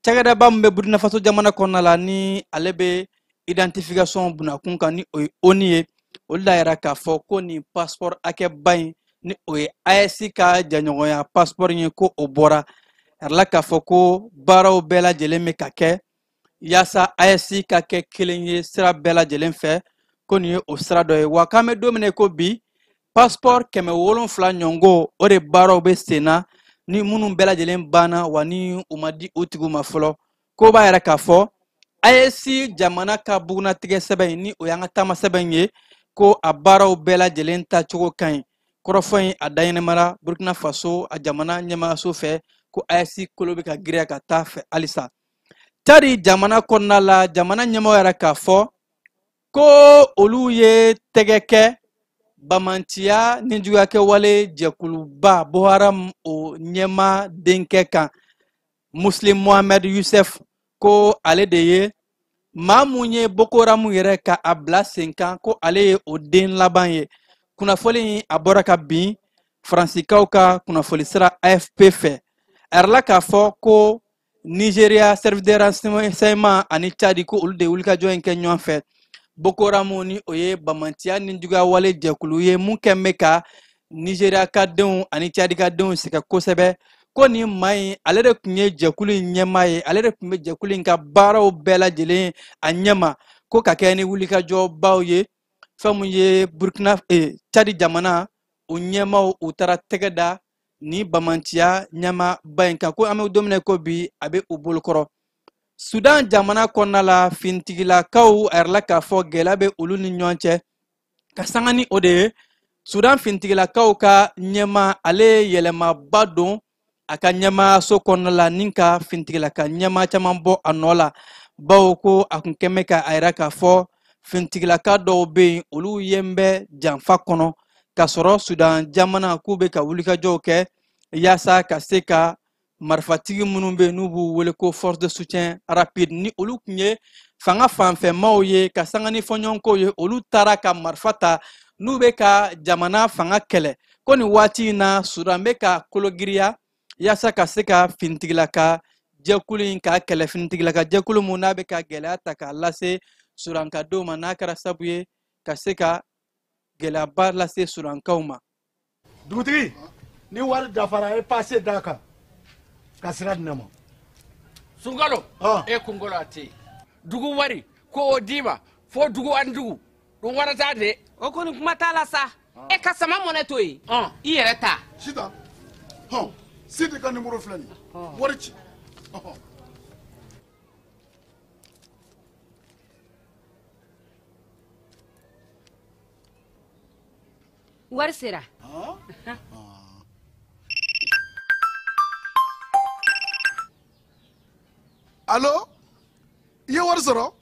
cakɛdaba min bɛ Burkina Faso jamana kɔnɔna la ni ale bɛ identification bunakun kan ni o ye ONU ye, olu y'a yira k'a fɔ ko nin passeport hakɛba in ni o ye AES ka jɛɲɔgɔnya passeport ye ko o bɔra. A yirala k'a fɔ ko baaraw bɛɛ lajɛlen bɛ ka kɛ yaasa AES ka kɛ kelen ye sira bɛɛ lajɛlen fɛ, ko nin ye o sira dɔ ye. Wa k'an bɛ don min na ko bi passeport 700 ɲɔgɔn o de baaraw bɛ sen na ni minnu bɛɛ lajɛlen banna wa ni u ma di u tigiw ma fɔlɔ. Ko b'a yira k'a fɔ AES jamana ka bugunnatigɛ sɛbɛn in ni o y'an ka taama sɛbɛn ye, ko a baaraw bɛɛ lajɛlen taacogo ka ɲi. Kɔrɔfɔ in a daɲɛnɛmara Burkina Faso a jamana ɲɛmaayaso fɛ ko AES kolo bɛ ka girinya ka taa fɛ halisa. Tchad jamana kɔnɔna la, jamana ɲɛmaaw yɛrɛ k'a fɔ ko olu ye tɛgɛ kɛ bamantiya ni juguyakɛwale jɛkuluba Boko Haram o ɲɛmaa denkɛ kan, Muslim Mohamed Youssef, ko ale de ye maa mun ye Boko Haram yɛrɛ ka a bila sen kan, ko ale ye o den laban ye. Kunnafoni in a bɔra ka bin Faransikaw ka kunnafoni sira AFP fɛ. A yirala k'a fɔ ko Nigeria service de renseignement ani Tchad ko olu de ye wulikajɔ in kɛ ɲɔgɔn fɛ. Boko Haram ni o ye bamantiya ni juguyawale jɛkulu ye mun kɛn bɛ ka Nigeria ka denw ani Tchad ka denw sɛgɛn kosɛbɛ, ko nin maa in ale de tun ye jɛkulu in ɲɛmaa ye, ale de tun bɛ jɛkulu in ka baaraw bɛɛ lajɛlen a ɲɛma, ko ka kɛ ni wulikajɔbaw ye. Fɛn mun ye Burkina Tchad jamana o ɲɛmaaw u taara tɛgɛ da ni bamantiya ɲɛmaaba in kan, ko an bɛ don min na ko bi a bɛ u bolokɔrɔ. Sudan jamana kɔnɔna la, finitigilakaw a yirala k'a fɔ gɛlɛya bɛ olu ni ɲɔgɔn cɛ ka sanga ni o de ye. Sudan finitigilakaw ka ɲɛmaa ale ye yɛlɛmaba don a ka ɲɛmaayaso kɔnɔna la ni ka finitigilaka ɲɛmaa caman bɔ a nɔ la. Bawo ko a kun kɛn bɛ ka a yira k'a fɔ finitigilaka dɔw bɛ yen, olu yen bɛ janfa kɔnɔ, k'a sɔrɔ Sudan jamana k'u bɛ ka wulikajɔw kɛ yaasa ka se ka marifatigi minnu bɛ yen n'u b'u wele ko force de soutien rapide, ni olu tun ye fanga fanfɛmaw ye ka sanga ni fɔɲɔgɔnkɔw ye, olu taara ka marifa ta n'u bɛ ka jamana fanga kɛlɛ. Ko nin waati in na Sudan bɛ ka kologiriya yaasa ka se ka finitigilaka jɛkulu in k'a kɛlɛ, finitigilaka jɛkulu mun n'a bɛ ka gɛlɛya ta k'a lase Sudankadenw ma, n'a kɛra sabu ye ka se ka gɛlɛyaba lase Sudankaw ma. Dugutigi, ni wari dafara, e passe d'a kan ka sira di ne ma. Sunkalo, e kunkolo a tɛ yen. Dugu wari ko o d'i ma fo dugu ani dugu dun wara t'a de. O kɔni kuma t'a la sa. E ka sama mɔnɛ to yen, i yɛrɛ ta. Sitan, hɔn, Sidi ka numéro filɛ nin ye, wari ci. Wari sera. Alo, i ye wari sɔrɔ?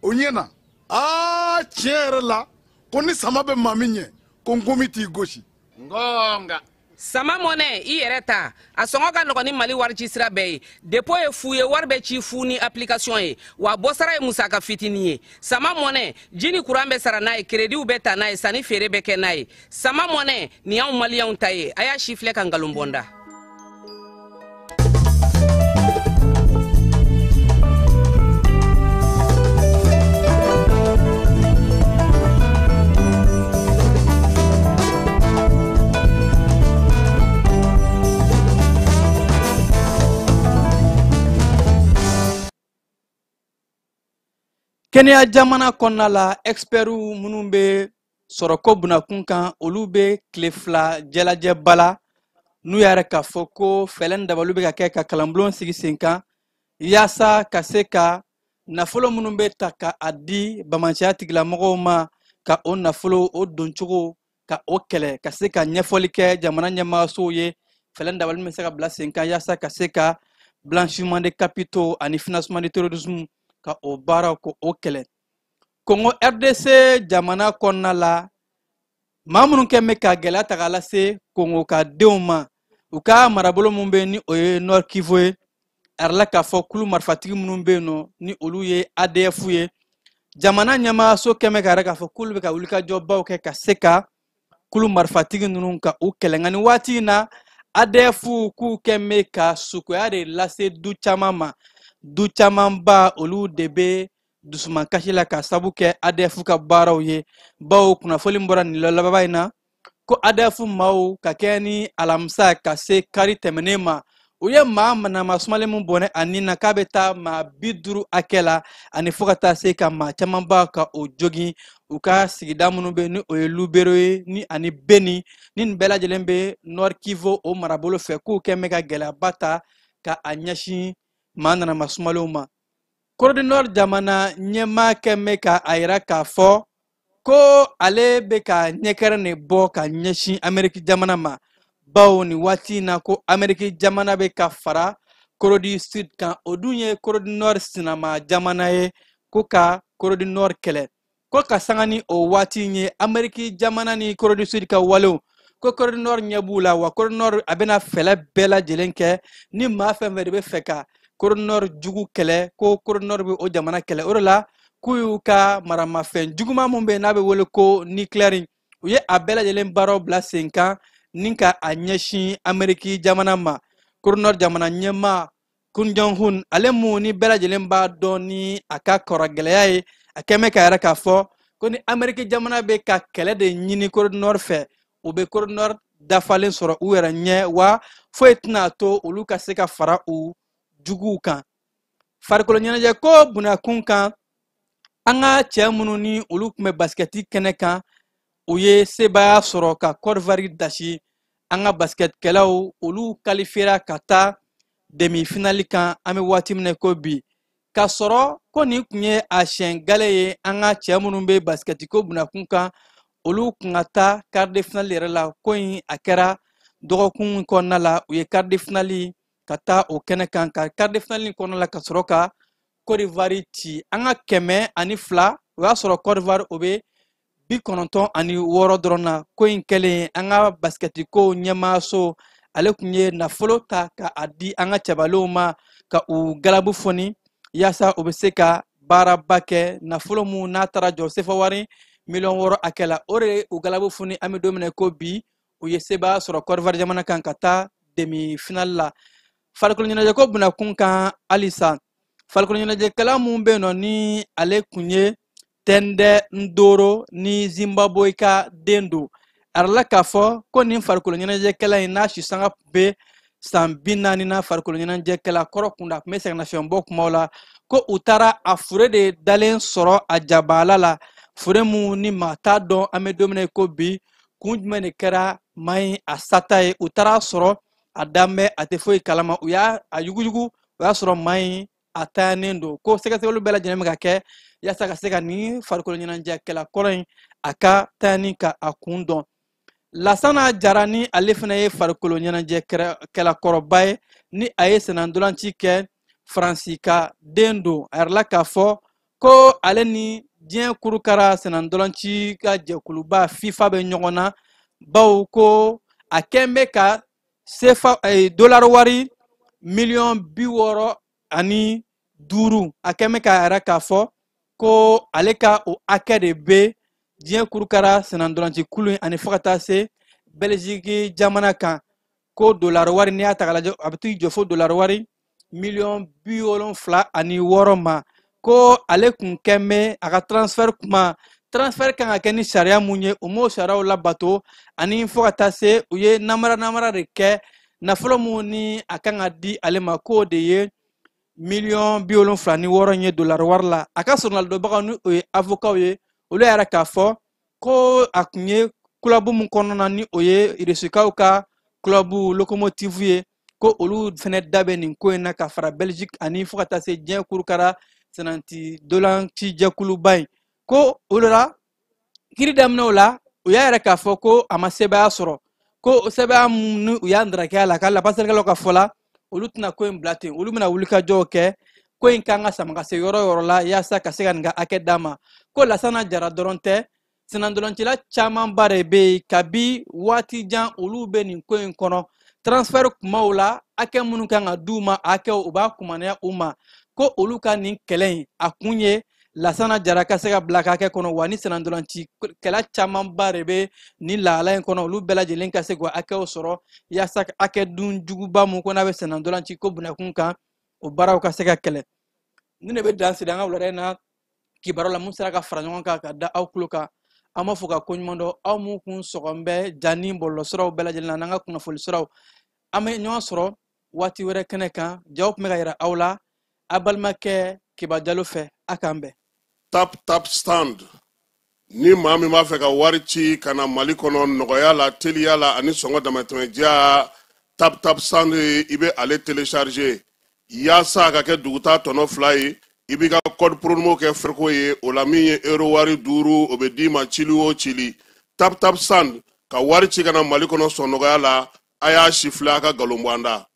O ɲɛna. Aa, tiɲɛ yɛrɛ la, ko ni sama bɛ maa min ɲɛ, ko nkomi t'i gosi. Ngonga. Sama mɔnɛ, i yɛrɛ ta. A sɔngɔ ka nɔgɔn ni Mali wari ci sira bɛɛ ye. Dépôt ye fu ye, wari bɛ ci fu ni application ye, wa bɔsara ye musaka fitinin ye. Sama mɔnɛ, ji ni kuran bɛ sara n'a ye, créditw bɛ ta n'a ye, sanni feere bɛ kɛ n'a ye. Sama mɔnɛ, nin y'anw maliyɛnw ta ye. A y'a si filɛ ka nkalon bɔ n da. Kɛnɛya jamana kɔnɔna la, experts minnu bɛ sɔrɔko bunakun kan, olu bɛ tile 2 jalajɛba la, n'u y'a yɛrɛ k'a fɔ ko fɛɛrɛ ni dabaliw bɛ ka kɛ ka kalanbulon sigi sen kan yaasa ka se ka nafolo minnu bɛ ta ka a di bamanciya tigilamɔgɔw ma, ka o nafolo o doncogo ka o kɛlɛ, ka se ka ɲɛfɔli kɛ jamana ɲɛmaasow ye, fɛɛrɛ ni dabali min bɛ se ka bila sen kan yaasa ka se ka blanchiment de capitaux ani financement du terrorisme ka o baaraw ko o kɛlɛ. Congo RDC jamana kɔnɔna la, maa minnu kɛn bɛ ka gɛlɛya ta k'a lase Congo ka denw ma, u ka marabolo min bɛ yen ni o ye Nord Kivu ye, a yirala k'a fɔ kulu marifatigi minnu bɛ yen nɔ ni olu ye ADF ye, jamana ɲɛmaaso kɛn bɛ k'a yira k'a fɔ k'olu bɛ ka wulikajɔbaw kɛ ka se ka kulu marifatigi ninnu ka u kɛlɛ. Nka nin waati in na, ADF k'u kɛn bɛ ka sukoya de lase du caman ma, du camanba olu de bɛ dusumakasi la ka sabu kɛ ADF ka baaraw ye. Bawo kunnafoni bɔra nin laban in na ko ADF maaw ka kɛ ni alamisa ka se kari tɛmɛnen ma, u ye maa nama sumalen min bɔnɛ a nin na k'a bɛ taa maa 50 hakɛ la, ani fo ka taa se ka maa camanba ka o jogin u ka sigida minnu bɛ ni o ye Lubero ye ni ani Beni, ni nin bɛɛ lajɛlen bɛ Nord Kivu o marabolo fɛ, k'u kɛn bɛ ka gɛlɛyaba ta ka a ɲɛsin maa nanama sumalenw ma. Corée du Nord jamana ɲɛmaa kɛn bɛ ka a yira k'a fɔ ko ale bɛ ka ɲɛkɛrɛn de bɔ ka ɲɛsin Amérique jamana ma, bawo nin waati in na ko Amérique jamana bɛ ka fara Corée du Sud kan, o dun ye Corée du Nord sinama jamana ye, ko ka Corée du Nord kɛlɛ. Ko ka sanga ni o waati in ye, Amérique jamana ni Corée du Sud ka walew, ko Corée du Nord ɲɛ b'u la, wa Corée du Nord a bɛna fɛɛrɛ bɛɛ lajɛlen kɛ ni maa fɛn fɛn de bɛ fɛ ka Corée du Nord jugu kɛlɛ, ko Corée du Nord bɛ o jamana kɛlɛ. O de la k'u y'u ka maramafɛn juguman mun bɛ yen n'a bɛ wele ko nucléaire, u ye a bɛɛ lajɛlen baaraw bila sen kan ni ka a ɲɛsin Amérique jamana ma. Corée du Nord jamana ɲɛmaa Kim Jong-un, ale mun ni bɛɛ lajɛlen b'a dɔn ni a ka kɔrɔgɛlɛya ye, a kɛn bɛ ka yɛrɛ k'a fɔ ko ni Amérique jamana bɛ ka kɛlɛ de ɲini Corée du Nord fɛ, u bɛ Corée du Nord dafalen sɔrɔ u yɛrɛ ɲɛ, wa foyi tɛna to olu ka se ka fara u juguw kan. Farikolo ɲɛnajɛ ko bunakun kan, an ka cɛ minnu ni olu tun bɛ basikɛti kɛnɛ kan, u ye sebaaya sɔrɔ ka Côte d'Ivoire dasi. An ka basikɛtikɛlaw olu kalifiyera ka taa demi-finale kan an bɛ waati min na ko bi, k'a sɔrɔ ko nin tun ye a siɲɛ gale ye an ka cɛ minnu bɛ basikɛti ko bunakun kan, olu tun ka taa quart de finale yɛrɛ la. Ko in a kɛra dɔgɔkun kɔnɔna la, u ye quart de finale ka taa o kɛnɛ kan, ka quart de finale kɔnɔna la ka sɔrɔ ka Côte d'Ivoire ci an ka 102. O y'a sɔrɔ Côte d'Ivoire o bɛ 96 dɔrɔn na. Ko in kɛlen, an ka basikɛtiko ɲɛmaaso ale tun ye nafolo ta ka a di an ka cɛbalenw ma ka u galabu foni yaasa u bɛ se ka baaraba kɛ. Nafolo mun n'a taara jɔ sefa wari miliyɔn 6 hakɛ la, o de ye u galabu foni. An bɛ don min na ko bi, u ye sebaaya sɔrɔ Côte d'Ivoire jamana kan ka taa demi finale la. Farikolo ɲɛnajɛko bunakun kan halisa, farikolo ɲɛnajɛkɛla mun bɛ yen nɔ ni ale kun ye Tɛndɛ Ndoro ni Zimbabwe ka den don, a yirala k'a fɔ ko nin farikolo ɲɛnajɛkɛla in n'a si sanga bɛ san 40 na, farikolo ɲɛnajɛkɛla kɔrɔ kunda, a tun bɛ sɛgɛnnafiɲɛbɔ kumaw la, ko u taara a fure de dalen sɔrɔ a jabaala la. Fure mun ni maa t'a dɔn an bɛ don min na i ko bi kun jumɛn de kɛra maa in a sata ye. U taara sɔrɔ a dan bɛ, a tɛ foyi kalama. U y'a a yuguyugu, o y'a sɔrɔ maa in a tayanen don. Ko sɛgɛsɛgɛliw bɛɛ lajɛlen bɛ ka kɛ yaasa ka se ka nin farikolo ɲɛnajɛkɛla kɔrɔ in a ka tayani ka a kun dɔn. Lasana Jara ni ale fana ye farikolo ɲɛnajɛkɛla kɔrɔba ye, ni a ye sennantolanci kɛ, Faransi ka den don. A yirala k'a fɔ ko ale ni diɲɛ kurukara sennantolanci ka jɛkuluba FIFA bɛ ɲɔgɔn na, bawo ko a kɛn bɛ ka sefa dolari wari miliyɔn 65, a kɛn bɛ k'a yɛrɛ k'a fɔ ko ale ka o hakɛ de bɛ diɲɛ kurukara sennantolanci kulu in ani fo ka taa se Bɛliziki jamana kan. Ko dolari wari, n'i y'a ta k'a lajɛ, a bɛ t'i jɔ fo dolari wari miliyɔn 76 ma. Ko ale kun kɛn bɛ a ka transfert kuma, transfert kan ka kɛ ni sariya mun ye, u m'o sariyaw labato, ani fo ka taa se u ye namara namara de kɛ. Nafolo mun ni a kan ka di ale ma, k'o de ye miliyɔn 76 ye dolari wari la. A ka sɔrɔladonbagaw, ni o ye avocat ye, olu yɛrɛ k'a fɔ ko a kun ye kulabu mun kɔnɔna na, ni o ye Irisikaw ka kulabu Lokomotive ye, ko olu fɛnɛ da bɛ nin ko in na ka fara Belgique ani fo ka taa se diɲɛ kurukara sennanci dolanci jɛkuluba in. Ko o de la kiri daminɛw la, u y'a yɛrɛ k'a fɔ ko a ma sebaaya sɔrɔ, ko sebaaya mun ni u y'a ndaraki a la, ka lafasalikɛlaw ka fɔ la, olu tɛna ko in bila ten, olu bɛna wulikajɔw kɛ. Ko in kan ka sama ka se yɔrɔ yɔrɔ la yaasa ka se ka nin ka hakɛ d'a ma. Ko Lasana Jara dɔrɔn tɛ, sennantolancila camanba de bɛ yen kabi waati jan, olu bɛ nin ko in kɔnɔ. Transfert kumaw la, hakɛ minnu kan ka d'u ma, hakɛw u b'a kumaniya u ma. Ko olu ka nin kɛlɛ in a kun ye Lasana Jara ka se ka bila ka hakɛ kɔnɔ, wa ni sennantolancikɛla camanba de bɛ nin lahala in kɔnɔ, olu bɛɛ lajɛlen ka se k'u hakɛw sɔrɔ yaasa hakɛ dun juguba mun ko n'a bɛ sennantolanci ko bunakun kan, o baaraw ka se ka kɛlɛ. Ni ne bɛ dan siri an ka wulada in na kibaru la mun sera ka fara ɲɔgɔn kan ka da aw tulo kan, an b'a fɔ ka koɲuman dɔn aw mun kun sɔgɔn bɛ ja ni bɔlɔlɔsiraw bɛɛ lajɛlen na n'an ka kunnafoni siraw. An bɛ ɲɔgɔn sɔrɔ waati wɛrɛ kɛnɛ kan. Jaw tun bɛ ka yira aw la a balimakɛ Kiba Jalo fɛ. A k'an bɛn. Tap Tap Send, ni maa min b'a fɛ ka wari ci ka na Mali kɔnɔ nɔgɔya la, teliya la ani sɔngɔ damatɛmɛdiya, Tap Tap Send, i bɛ ale télécharger yaasa a ka kɛ duguta tɔnɔ 2 ye. I b'i ka code promo kɛ fɛriko ye o la, min ye euro wari 5, o bɛ d'i ma cili o cili. Tap Tap Send, ka wari ci ka na Mali kɔnɔ sɔn nɔgɔya la. A y'a si filɛ, a ka nkalon bɔ an da.